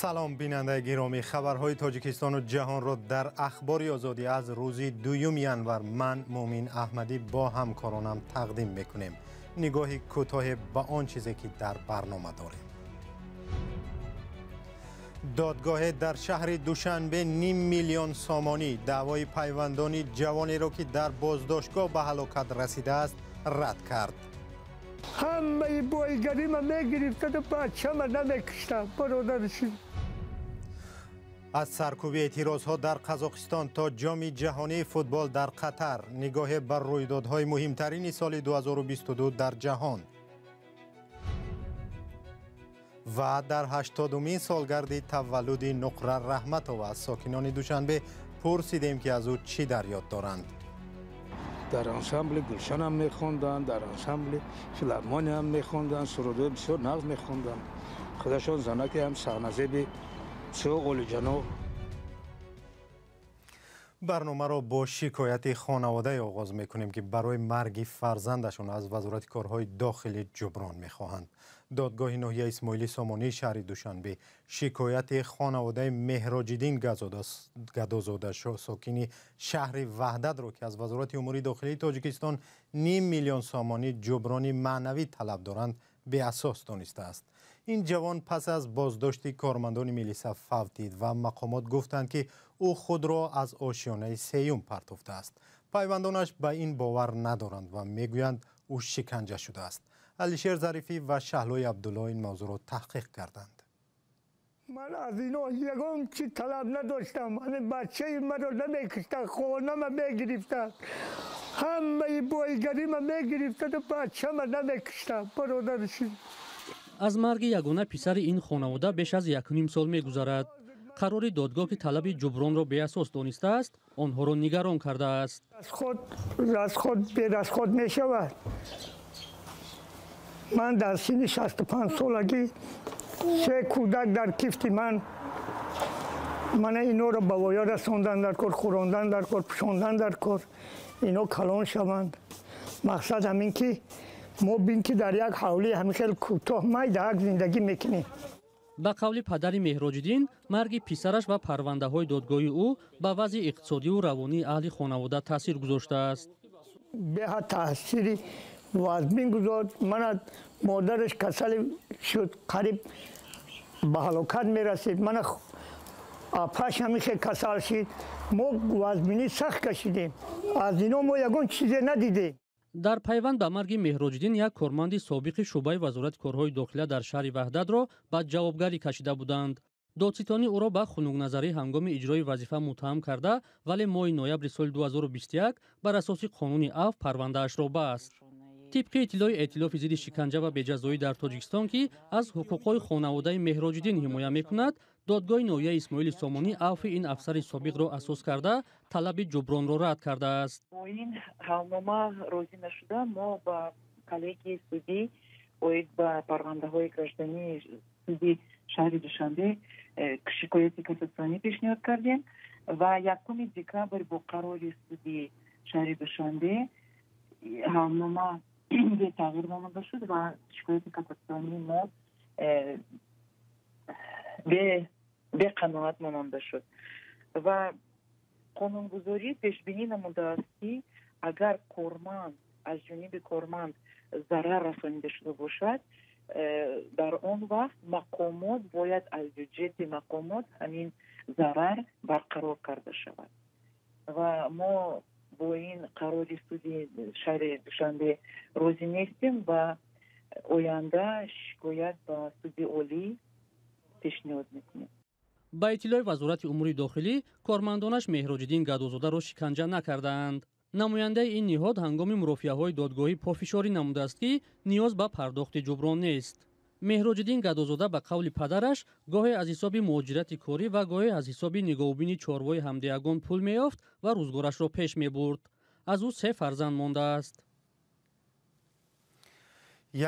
Салом, бинандаи гиромӣ. Хабарҳои Тоҷикистону ҷаҳонро дар Ахбори Озодӣ аз рӯзи 2 январ ман, Муъмин Аҳмадӣ, бо ҳамкоронам тақдим мекунем. Нигоҳи кӯтоҳе ба он чизе, ки дар барнома дорем. Додгоҳе дар шаҳри Душанбе ним миллион сомонӣ даъвои пайвандони ҷавонеро, ки дар боздоштгоҳ ба ҳалокат расидааст, рад кард. Ҳамаи бойгарима мегирифтаду бачама намекуштам, бародарши. Аз саркӯби эътирозҳо дар Қазоқистон то Ҷоми ҷаҳонии футбол дар Қатар, нигоҳе бар рӯйдодҳои муҳимтарини соли 2022 дар ҷаҳон. Ва дар 80-умин солгарди таваллуди Нуқра Раҳматова аз сокинони Душанбе пурсидем, ки аз ӯ чӣ дар ёд доранд. Дар ансамбли Гулшан ҳам мехонданд, дар ансамбли Филармония ҳам мехонданд, сурудҳои бисёр нағз мехонданд. Худашон занаке ҳам саҳназеби бисёр олиҷаноб. Барномаро бо шикояти хонаводае оғоз мекунем, ки барои марги фарзандашон аз Вазорати корҳои дохилӣ ҷуброн мехоҳанд. Додгоҳи ноҳияи Исмоили Сомонии шаҳри Душанбе шикояти хонаводаи Меҳроҷиддин Гадозода, сокини шаҳри Ваҳдатро, ки аз Вазорати умури дохилии Тоҷикистон ним миллион сомонӣ ҷуброни маънавӣ талаб доранд, беасос донистааст. Ин ҷавон пас аз боздошти кормандони милиса фавтид ва мақомот гуфтанд, ки ӯ худро аз ошёнаи сеюм партофтааст. Пайвандонаш ба ин бовар надоранд ва мегӯянд, ӯ шиканҷа шудааст. Алишер Зарифӣ ва Шаҳлои Абдулло ин мавзӯъро таҳқиқ карданд. Ман аз ино ягон чи талаб надоштам. Ҳамин бачаи маро намекуштанд, хонама мегирифтанд. Ҳамаи бойгарима мегирифтаду бачама намекуштам, бародарши. Аз марги ягона писари ин хонавода беш аз 1,5 сол мегузарад. Қарори додгоҳ, ки талаби ҷубронро беасос донистааст, онҳоро нигарон кардааст. Расход берасход мешавад. Ман дар синни 65 солагӣ се кӯдак дар кифти ман, мана инҳоро ба воя расондан дар кор, хӯрондан дар кор, пӯшондан дар кор, ино калон шаванд. Мақсад ҳамин, ки мо бин, ки дар як ҳавлии ҳамин хел кӯтоҳ майдаак зиндагӣ мекунем. Ба қавли падари Меҳроҷиддин, марги писараш ва парвандаҳои додгоҳии ӯ ба вазъи иқтисодиву равонии аҳли хонавода таъсир гузоштааст. Беҳад таъсири вазмин гузошт. Мана модараш касале шуд, қариб ба ҳалокат мерасид. Мана апаш ҳамин хел касал шид. Мо вазминӣ сахт кашидем. Аз ино мо ягон чизе надидем. Дар пайванд ба марги Меҳроҷиддин як корманди собиқи шӯъбаи Вазорати корҳои дохила дар шаҳри Ваҳдатро ба ҷавобгарӣ кашида буданд. Додситонӣ ӯро ба хунукназарӣ ҳангоми иҷрои вазифа муттаҳам карда, вале моҳи ноябри соли 2021 бар асоси қонуни афв парвандаашро баст. Тибқи иттилои Эътилофи зидди шиканҷа ва беҷазоӣ дар Тоҷикистон, ки аз ҳуқуқҳои хонаводаи Меҳроҷиддин ҳимоя мекунад, додгоҳи ноҳияи Исмоили Сомонӣ афви ин афсари собиқро асос карда, талаби ҷубронро рад кардааст. Бо ин ҳалнома розӣ нашуда, мо ба коллегияи судӣ оид ба парвандаҳои граждании суди шаҳри Душанбе шикояти кассатсионӣ пешниҳод кардем ва 1 декабр бо қарори суди шаҳри Душанбе ҳалнома бетағйир монда шуд ва шикояти кассатсионии мо беқаноат монанда шуд. Ва қонунгузорӣ пешбинӣ намудааст, ки агар корманд, аз ҷониби корманд зарар расонида шуда бошад, дар он вақт мақомот бояд аз бюҷети мақомот ҳамин зарар барқарор карда шавад. Ва мо бо ин қарори суди шаҳри Душанбе розӣ нестем ва оянда шикоят ба суди олӣ пешниҳод мекунем. Ба иттилои Вазорати умури дохилӣ, кормандонаш Меҳроҷиддин Гадозодаро шиканҷа накардаанд. Намояндаи ин ниҳод ҳангоми мурофиаҳои додгоҳӣ пофишорӣ намудааст, ки ниёз ба пардохти ҷуброн нест. Меҳроҷиддин Гадозода, ба қавли падараш, гоҳе аз ҳисоби муҳоҷирати корӣ ва гоҳе аз ҳисоби нигоҳубини чорвои ҳамдеягон пул меёфт ва рӯзгорашро пеш мебурд. Аз ӯ се фарзанд мондааст.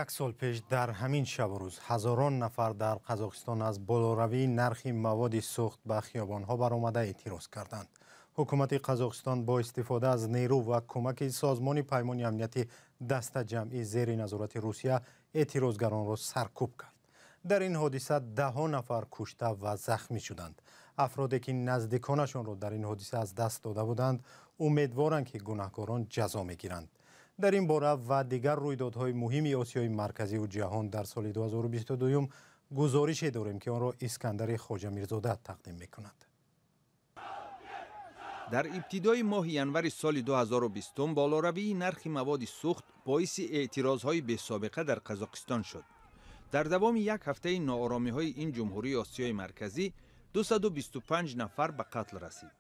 Як сол пеш дар ҳамин шабу рӯз ҳазорон нафар дар Қазоқистон аз болоравии нархи маводи сӯхт ба хиёбонҳо баромада эътироз карданд. Ҳукумати Қазоқистон бо истифода аз нерӯ ва кӯмаки Созмони Паймони Амнияти Дастаҷамъӣ зери назорати Русия эътирозгаронро саркӯб кард. Дар ин ҳодиса даҳҳо нафар кушта ва захмӣ шуданд. Афроде ки наздиконашонро дар ин ҳодиса аз даст дода буданд, умедворанд, ки гунаҳкорон ҷазо мегиранд. Дар ин бора ва дигар рӯйдодҳои муҳими Осиёи Марказиву ҷаҳон дар соли 2022 гузорише дорем, ки онро Искандари Хоҷамирзода тақдим мекунад. Дар ибтидои моҳи январи соли 2020 болоравии нархи маводи сӯхт боиси эътирозҳои бесобиқа дар Қазоқистон шуд. Дар давоми як ҳафтаи нооромиҳои ин ҷумҳурии Осиёи Марказӣ 225 нафар ба қатл расид.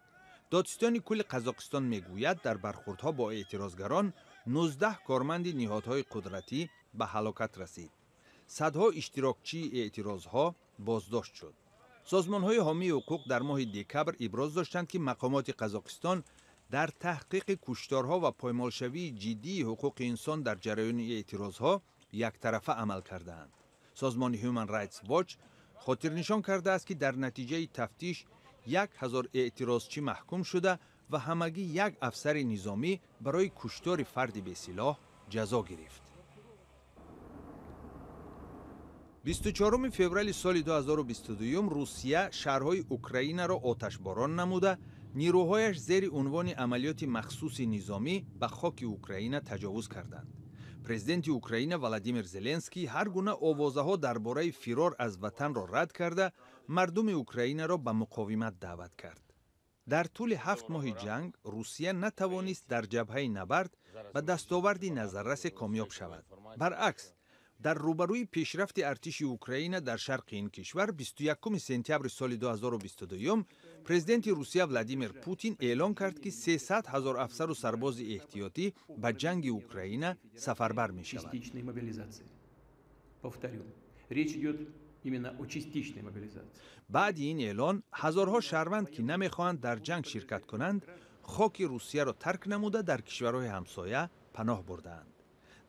Додситони кулли Қазоқистон мегӯяд, дар бархурдҳо бо эътирозгарон 19 корманди ниҳодҳои қудратӣ ба ҳалокат расид. Садҳо иштирокчии эътирозҳо боздошт шуд. Созмонҳои ҳомии ҳуқуқ дар моҳи декабр иброз доштанд, ки мақомоти Қазоқистон дар таҳқиқи кушторҳо ва поймолшавии ҷиддии ҳуқуқи инсон дар ҷараёни эътирозҳо яктарафа амал кардаанд. Созмони Human Rights Watch хотирнишон кардааст, ки дар натиҷаи тафтиш 1000 эътирозчӣ маҳкум шуда ва ҳамагӣ як афсари низомӣ барои куштори фарди бесилоҳ ҷазо гирифт. 24 феврали соли 2022 Русия шаҳрҳои Украинаро оташборон намуда, нирӯҳояш зери унвони амалиёти махсуси низомӣ ба хоки Украина таҷовуз карданд. Президенти Украина Владимир Зеленский ҳар гуна овозаҳо дар бораи фирор аз ватанро рад карда, мардуми Украинаро ба муқовимат даъват кард. Дар тӯли 7 моҳи ҷанг Русия натавонист дар ҷабҳаи набард ба дастоварди назаррасе комёб шавад. Баръакс, дар рӯбарӯи пешрафти артиши Украина дар шарқи ин кишвар 21 сентябри соли 2022 президенти Русия Владимир Путин эълон кард, ки 300 ҳазор афсару сарбози эҳтиётӣ ба ҷанги Украина сафарбар мешавад. Баъди ин эълон ҳазорҳо шаҳрванд, ки намехоҳанд дар ҷанг ширкат кунанд, хоки Русияро тарк намуда дар кишварҳои ҳамсоя паноҳ бурдаанд.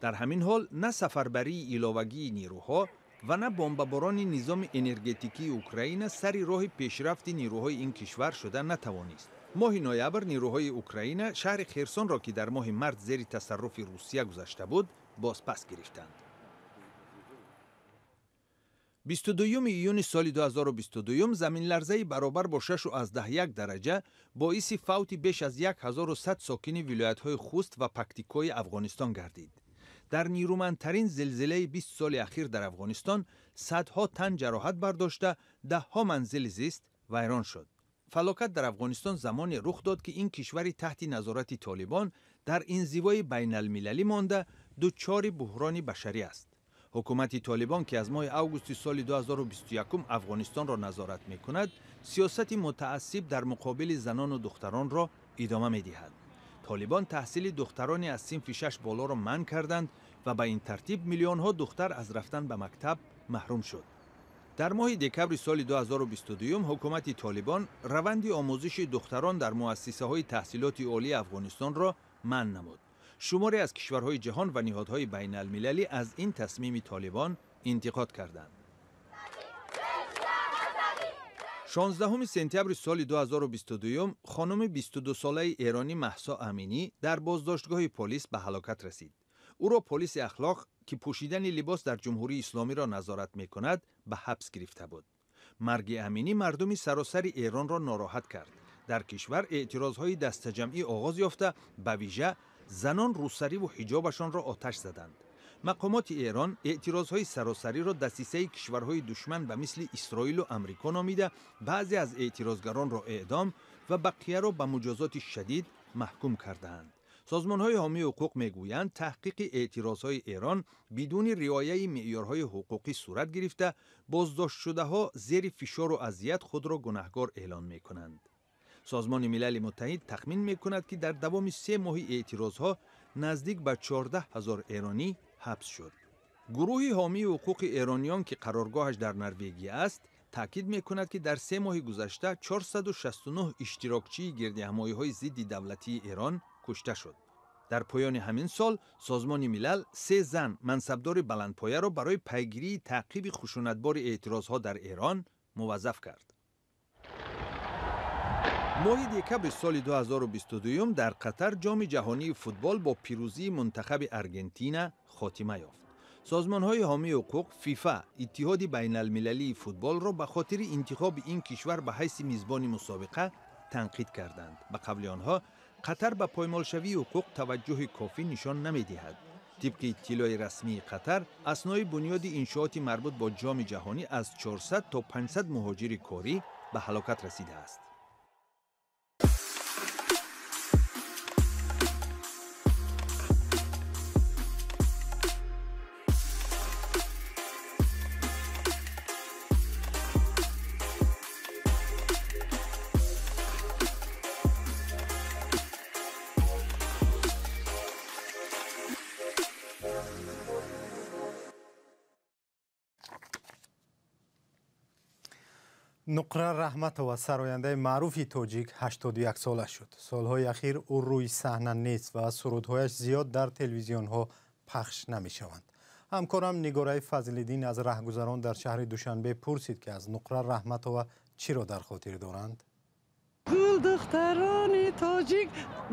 Дар ҳамин ҳол на сафарбарии иловагии нирӯҳо ва на бомбаборони низоми энергетикии Украина сари роҳи пешрафти нирӯҳои ин кишвар шуда натавонист. Моҳи ноябр нирӯҳои Украина шаҳри Херсонро, ки дар моҳи март зери тасарруфи Русия гузашта буд, бозпас гирифтанд. 22 июни соли 2022 заминларзаи баробар бо 6,1 дараҷа боиси фавти беш аз 1100 сокини вилоятҳои Хуст ва Пактикои Афғонистон гардид. Дар нирӯмандтарин зилзилаи 20 соли ахир дар Афғонистон садҳо тан ҷароҳат бардошта, даҳҳо манзили зист вайрон шуд. Фалокат дар Афғонистон замоне рух дод, ки ин кишвари таҳти назорати Толибон дар инзивои байналмилалӣ монда дучори буҳрони башарӣ аст. Ҳукумати Толибон, ки аз моҳи августи соли 2021 Афғонистонро назорат мекунад, сиёсати мутаассиб дар муқобили занону духтаронро идома медиҳад. Толибон таҳсили духтарони аз синфи 6 болоро манъ карданд ва ба ин тартиб миллионҳо духтар аз рафтан ба мактаб маҳрум шуд. Дар моҳи декабри соли 2022 ҳукумати Толибон раванди омӯзиши духтарон дар муассисаҳои таҳсилоти олии Афғонистонро манъ намуд. Шуморе аз кишварҳои ҷаҳон ва ниҳодҳои байналмилалӣ аз ин тасмими Толибон интиқод карданд. 16 сентябри соли 2022 хонуми 22-солаи эронӣ Маҳсо Аминӣ дар боздоштгоҳи полис ба ҳалокат расид. Ӯро полиси ахлоқ, ки пӯшидани либос дар Ҷумҳурии Исломиро назорат мекунад, ба ҳабс гирифта буд. Марги Аминӣ мардуми саросари Эронро нороҳат кард. Дар кишвар эътирозҳои дастаҷамъӣ оғоз ёфта, ба вижа занон рӯсариву ҳиҷобашонро оташ заданд. Мақомоти Эрон эътирозҳои саросариро дасисаи кишварҳои душман ба мисли Исроилу Амрико номида, баъзе аз эътирозгаронро эъдом ва бақияро ба муҷозоти шадид маҳкум кардаанд. Созмонҳои ҳомии ҳуқуқ мегӯянд, таҳқиқи эътирозҳои Эрон бидуни риояи меъёрҳои ҳуқуқӣ сурат гирифта, боздоштшудаҳо зери фишору азият худро гунаҳгор эълон мекунанд. Созмони Милали Муттаҳид тахмин мекунад, ки дар давоми 3 моҳи эътирозҳо наздик ба 14 ҳазор эронӣ ҳабс шуд. Гурӯҳи ҳомии ҳуқуқи эрониён, ки қароргоҳаш дар Норвегия аст, таъкид мекунад, ки дар 3 моҳи гузашта 469 иштирокчии гирдиҳамоиҳои зидди давлатии Эрон кушта шуд. Дар поёни ҳамин сол Созмони Милал 3 зан мансабдори баландпояро барои пайгирии таъқиби хушунатбори эътирозҳо дар Эрон муваззаф кард. Моҳи декабри соли 2022 дар Қатар ҷоми ҷаҳонии футбол бо пирӯзии мунтахаби Аргентина хотима ёфт. Созмонҳои ҳомии ҳуқуқ ФИФА, Иттиҳоди байналмилалии футболро ба хотири интихоби ин кишвар ба ҳайси мизбони мусобиқа танқид карданд. Ба қавли онҳо, Қатар ба поймолшавии ҳуқуқ таваҷҷӯҳи кофӣ нишон намедиҳад. Тибқи иттилои расмии Қатар, аснои бунёди иншооти марбут бо Ҷоми ҷаҳонӣ аз 400 то 500 муҳоҷири корӣ ба ҳалокат расидааст. Нуқра Раҳматова, сарояндаи маъруфи тоҷик, 81 сола шуд. Солҳои ахир ӯ рӯи саҳна нест ва сурудҳояш зиёд дар телевизионҳо пахш намешаванд. Ҳамкорам Нигораи Фазлиддин аз раҳгузарон дар шаҳри Душанбе пурсид, ки аз Нуқра Раҳматова чиро дар хотир доранд. Гулдухтарони тоҷик,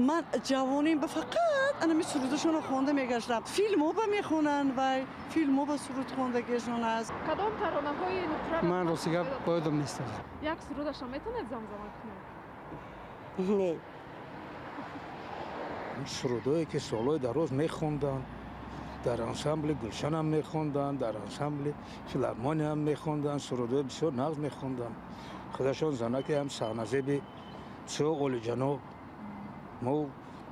ман ҷавоним ба фақат анами сурудашонро хонда мегаштам. Филмҳо ба мехонанд, вай филмҳо ба суруд хондагишон аст. Кадом таронаҳои Нуқра? Ман рости гап боядам нест. Як сурудашро метавонед замзама кунед? Не. Сурудҳое ки солҳои дароз мехонданд, дар ансамбли Гулшан ҳам мехонданд, дар ансамбли Филармония ҳам мехонданд, сурудҳои бисёр нағз мехонданд. Худашон занаке ҳам саҳназеби бисёр олиҷаноб. Мо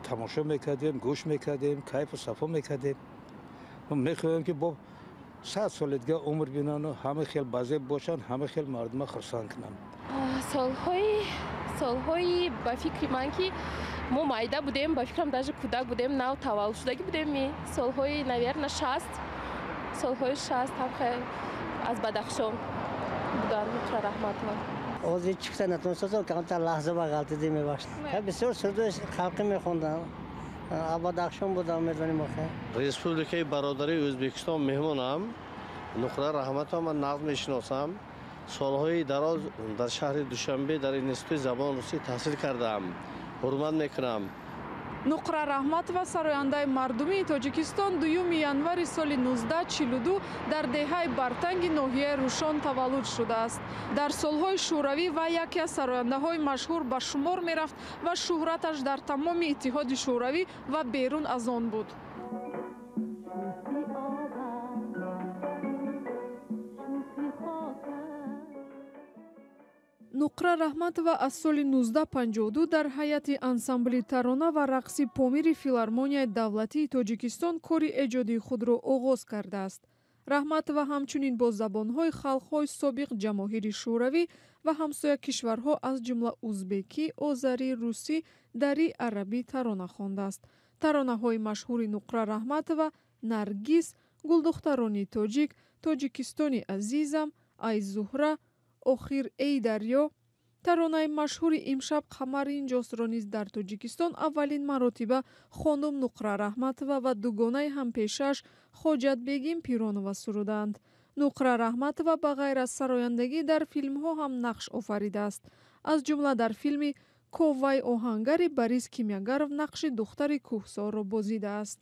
тамошо мекардем, гӯш мекардем, кайфу сафо мекардем. Мо мехоҳем, ки бо 100 соли дигар умр бинанд, ҳама хел базеб бошанд, ҳама хел мардума хурсанд кунанд. Солҳои ба фикри ман, ки мо майда будем, ба фикрам даже кӯдак будем, нав таваллуд шудагӣ будем, солҳои, наверно, 60, солҳои 60 ҳам аз Бадахшон буданд Нуқра Раҳматова. Ҳозир чӣ гуфта натонистам, камтар лаҳза ба ғалтидӣ мебахшад. Бисёр сурудҳои халқӣ мехондам. Бадахшон будам, медонем охир. Республикаи бародарии Ӯзбекистон меҳмонам. Нуқра Раҳматова ман нағз мешиносам. Солҳои дароз дар шаҳри Душанбе дар институти забони русӣ таҳсил кардаам. Ҳурмат мекунам. Нуқра Раҳматова, сарояндаи мардумии Тоҷикистон, 2 январи соли 1942 дар деҳаи Бартанги ноҳияи Рӯшон таваллуд шудааст. Дар солҳои шӯравӣ вай яке аз сарояндаҳои машҳур ба шумор мерафт ва шӯҳраташ дар тамоми Иттиҳоди Шӯравӣ ва берун аз он буд. Нуқра Раҳматова аз соли 1952 дар ҳайати ансамбли тарона ва рақси Помири Филармонияи давлатии Тоҷикистон кори эҷодии худро оғоз кардааст. Раҳматова ҳамчунин бо забонҳои халқҳои собиқ ҷамоҳири шӯравӣ ва ҳамсоя кишварҳо, аз ҷумла узбекӣ, озарӣ, русӣ, дарӣ, арабӣ тарона хондааст. Таронаҳои машҳури Нуқра Раҳматова Наргиз, Гулдухтарони тоҷик, Тоҷикистони азизам, Ай Зуҳра, Охир эй дарё. Таронаи машҳури Имшаб қамар инҷостро низ дар Тоҷикистон аввалин маротиба хонум Нуқра Раҳматова ва дугонаи ҳампешааш Хоҷатбегим Пиронова сурудаанд. Нуқра Раҳматова ба ғайр аз сарояндагӣ дар филмҳо ҳам нақш офаридааст. Аз ҷумла дар филми Коваи оҳангари Борис Кимёгаров нақши духтари кӯҳсорро бозидааст.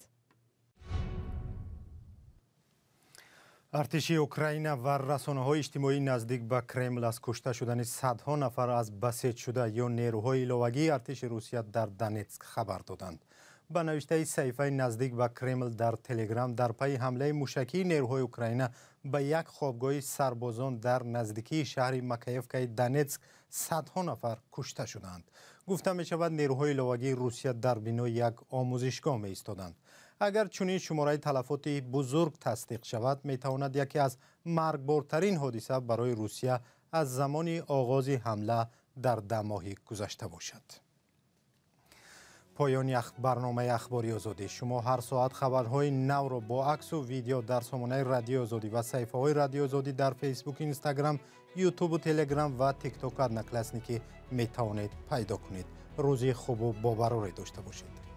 Артиши Украина ва расонаҳои иҷтимоӣ наздик ба Кремл аз кушта шудани садҳо нафар аз басеҷшуда ё нерӯҳои иловагии артиши Русия дар Донетск хабар доданд. Ба навиштаи саҳифаи наздик ба Кремл дар Телеграм, дар пайи ҳамлаи мушакии нерӯҳои Украина ба як хобгоҳи сарбозон дар наздикии шаҳри Макаевкаи Донетск садҳо нафар кушта шуданд. Гуфта мешавад, нерӯҳои иловагии Русия дар бинои як омӯзишгоҳ меистоданд. Агар чунин шумораи талафоти бузург тасдиқ шавад, метавонад яке аз маргбортарин ҳодиса барои Русия аз замони оғози ҳамла дар 10 моҳи гузашта бошад. Поёни барномаи Ахбори Озодӣ. Шумо ҳар соат хабарҳои навро бо аксу видео дар сомонаи Радиои Озодӣ ва саҳифаҳои Радиои Озодӣ дар Фейсбук, Инстаграм, Ютубу Телеграм ва Тиктоку Одноклассники метавонед пайдо кунед. Рӯзи хубу бобароре дошта бошед.